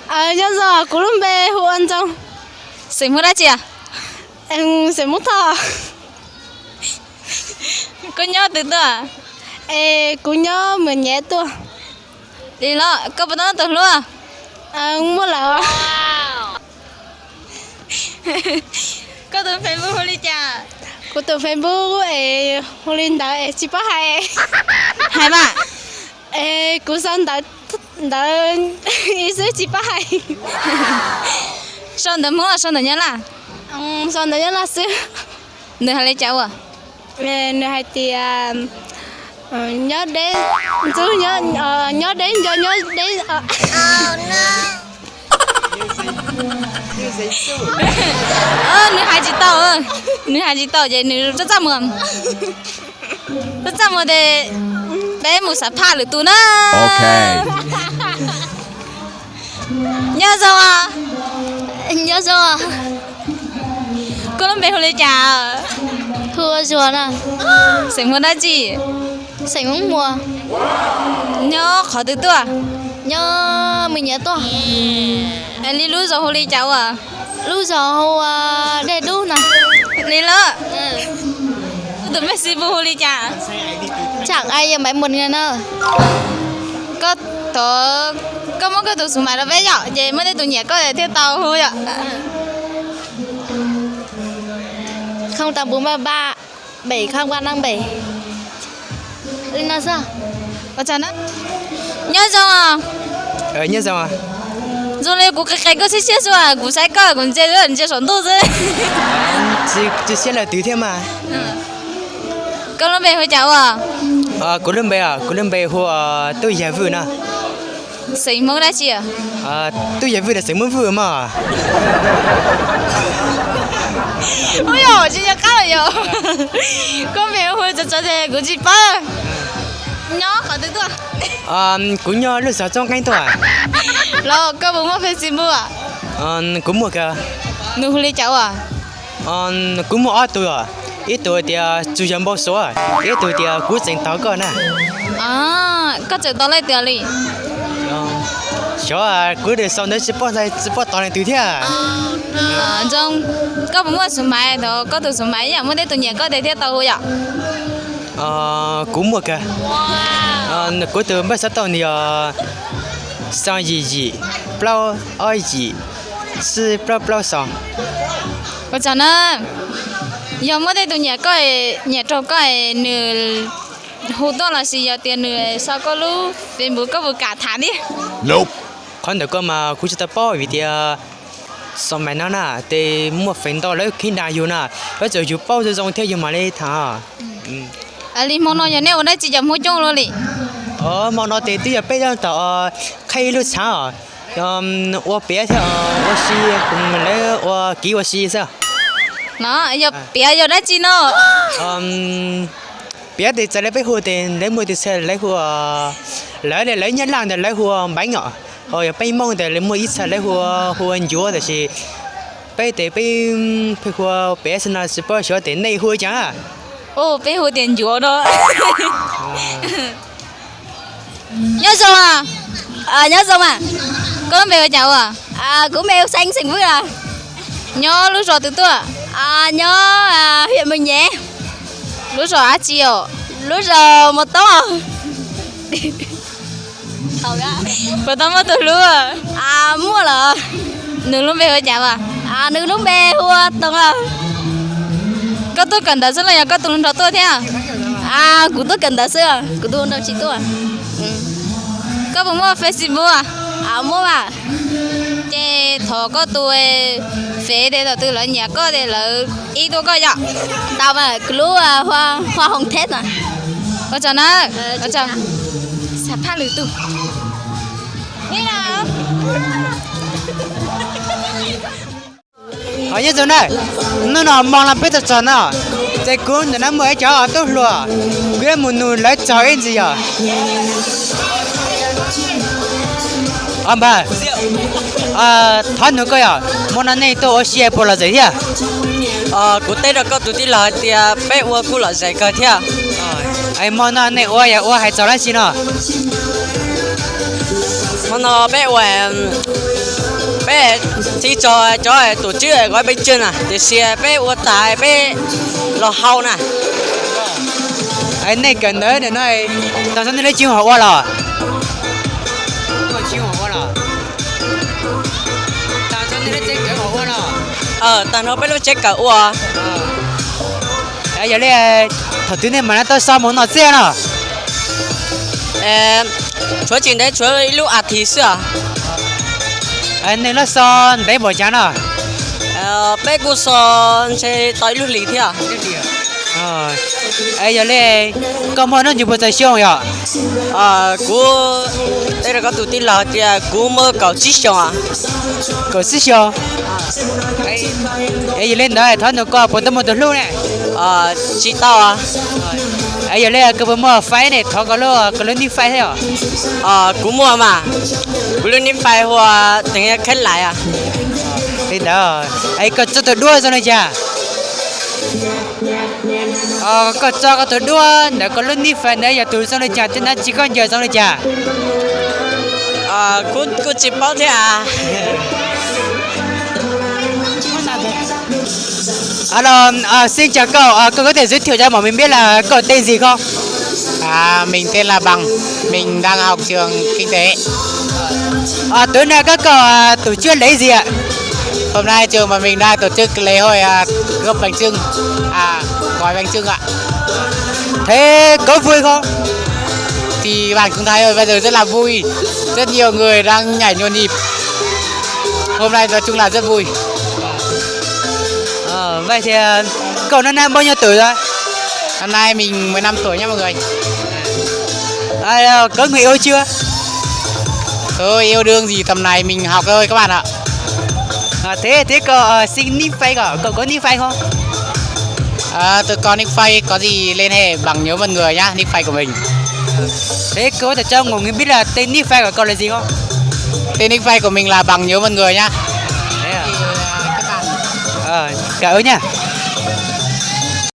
Nyob zoo, kuv lub npe hu ua Ntxoo. Xeem Hmoob dab tsi? Xeem Hmoob Thoj. Koj nyob twg tuaj? Es kuv nyob Mws Nyem tuaj. Li los koj puas tau muaj tus hlub? Muaj lawm. Koj tus Facebook hu li cas? Kuv tus Facebook es hu li ntawd es tsis paub hais. Hais mas. Es kuv sau ntawv, ntawv ib xwb tsis paub hais. Sau ntawv Hmoob los sau ntawv Nyab Laj? Sau ntawv Nyab Laj xwb. Nws hais li cas ua? Nws hais tias nyob deb, ntxub, nyob deb nco nyob deb. Nws hais tsis tau, nws hais tsis tau ces nws txaj txaj muag, txaj txaj muag ces peb mus xav phaj lwm tus na. Nyob zoo. Nyob zoo. Koj lub npe hu li cas? Hu ua Zuag na. Xeem Hmoob dab tsi? Xeem Hmoob Muas. Nyob qhov twg tuaj? Nyob Mws Nyem tuaj. Li lub zos hu li cas ua? Lub zos hu ua Dej Dub no. Li lawm. Koj tus Facebook hu li cas? Tsam ai yog maiv mus na. Koj thov, koj muab koj tus xu mais rau peb yom, ces muaj tej tus nyiam koj thiaj tau hu yom. Không tám bốn ba ba bảy không ba năm bảy. Li no xwb. Nyob zoo. Nyob zoo. Zoo li kuv qis qis koj siab siab xwb, kuv saib koj kuv ntsia ntsia saum ntuj xwb. Tsis siab lawm twg thiab mas. Koj lub npe hu cas ua? Kuv lub npe, kuv lub npe hu Tub Yag Vwj no. Xeem Hmoob dab tsi? Tub Yag Vwj ntawm xeem Hmoob Vwj mas. Ua yog tsis nco qab lawm yog. Koj npe hu tso tso ces kuv tsis paub. Nyob qhov twg tuaj? Kuv nyob lub zos Txoob Qeeb tuaj. Los koj puas muaj Facebook? Kuv muaj kawg. Nws hu li cas ua? Kuv muaj ob tug, ib tug tias Txug Yog Npau Suav, ib tug tias Kuv Tseem Tos Koj na. Koj tseem tos leej twg li? Xyov, kuv tus xov ntawd tsis paub, tsis paub tos leej twg thiab. Zoo, koj puas muaj xu mais, koj tus xu mais yam muaj tej tus nyiam koj ces thiaj tau hu yom? Kuv muaj kawg. Kuv tus npawb xov tooj nws yog xoo yim yim plaub ob yim xwb plaub plaub xoo. Ua tsaug na, yog muaj tej tus nyiam koj, nyiam raug koj es nws hu tuaj los sis yog tias nws sau koj lub Facebook koj puas kam tham thiab? Qhov ntawm koj mas kuv tsis tau paub vim tias xom mais no na ces muaj feem ntau lawv khib nra yus na, lawv txawm yus paub zoo zoo thiab yus mam li tham. Li hmo no yog nej ua dab tsi cov Hmoob coob luaj li? Hmo no ces twb yog peb tab tom qhaib ib lub tshav os, ua piav thiab ua si, lawv ua kiv ua si xwb. No yog piav yog dab tsi no? Piav ces txawm lawv peb hu ces lawv muaj ib txha lawv hu, lawv lawv Nyab Laj ntawd lawv hu Npeeb os, ho yog peb Hmoob ntawd lawv muaj ib txha lawv hu, hu Ncuav tab sis peb ces peb pheej hu piav xwb no tsis paub xyov tias nej hu cas. Peb hu tias Ncuav no. Nyob zoo. Nyob zoo mas. Koj lub npe hu cas ua? Kuv npe hu Xeeb, Xeem Vwj os. Nyob lub zos twg tuaj? Nyob huyện Mường Nhé. Lub zos dab tsi os? Lub zos Mos Toob os. Puas tau muaj tus hlub? Muaj lawm. Nws lub npe hu cas as? Nws lub npe hu ua Toog os. Koj tuaj kawm ntawv xwb los yog koj tus hluas nraug tuaj thiab? Kuv tuaj kawm ntawv xwb, kuv tus hluas nraug tsis tuaj. Koj puas muaj Facebook? Muaj mas. Ces thov koj tus fev tes thaum twg lawv nyiam koj ces lawv ib tuaj koj yom. Tau mas, kuv lub hoa hồng thép na. Ua tsaug na. Xa phaj lwm tus. Nyob zoo na, hnub no hmo no peb tau txog no, ces kuv ntawm no muaj ib cov tub hluas, kuv yuav mus nug lawv txog ib ntsis yog. Npawg, thov nug koj yog hmo no nej tuaj ua si puas lom zem thiab? Kuv teb rau koj tus tij laug hais tias peb ua kuj lom zem kawg thiab. Hmo no nej ua yog ua hais txog dab tsi no? No peb ua, peb tsis tso cov tổ chức gói bánh trưng na, tiam sis peb ua tas peb los hau na. Nej kawm ntawv no, tag nrho nej lub tsev ho ua los? Tag nrho nej lub tsev kawm ho ua los? Tag nrho peb lub tsev kawm ua. Yog li, thaum twg nej mam li tau so mus no txiaj no? Tshuav tsis ntev, tshuav ib lub as thiv xwb os. Nej lub so ntev npaum cas no? Peb kuj so ntshe tau ib lub hlis thiab. Yog li, koj muaj hnub nyoog puas txaus xyoo yom? Kuv, tej rau koj tus tij laug tias kuv muaj kaum tsib xyoos. Kaum tsib xyoos? Es yog li ntawd thov nug koj puas tau muaj tus hlub ne? Tsis tau. Es yog li koj puas muaj Face ne, thov koj lub, koj lub nick Face thiab os? Kuv muaj mas, kuv lub nick Face hu ua Teev Khab Lais. Li ntawd, es koj tso tus duab zoo li cas? Koj tso koj tus duab ntawm koj lub nick Face ntawd yog tus zoo li cas thiab dab tsi koj ncaws zoo li cas? Kuv kuj tsis paub thiab. Alo, xin chào cậu, cậu có thể giới thiệu cho bọn mình biết là cậu tên gì không? À, mình tên là Bằng, mình đang học trường kinh tế. À, tối nay các cậu à, tổ chức lễ gì ạ? Hôm nay trường bọn mình đang tổ chức lễ hội à, gấp bánh chưng, à, gói bánh chưng ạ. Thế có vui không? Thì bạn cũng thấy rồi, bây giờ rất là vui. Rất nhiều người đang nhảy nhộn nhịp. Hôm nay nói chung là rất vui. Ờ, vậy thì ờ, cậu năm nay bao nhiêu tuổi rồi? Năm nay mình mười lăm tuổi nhé mọi người. À, có người yêu chưa? Tôi yêu đương gì tầm này mình học thôi các bạn ạ. À, thế thế cậu ờ, xin nick Face cậu, cậu có nick Face không? À, tôi có nick Face, có gì liên hệ bằng nhớ mật người nhá, nick Face của mình. Thế cậu có thể cho mọi người biết là tên nick Face của cậu là gì không? Tên nick Face của mình là bằng nhớ mật người nhá. Thế à? Ờ, cảm ơn nha.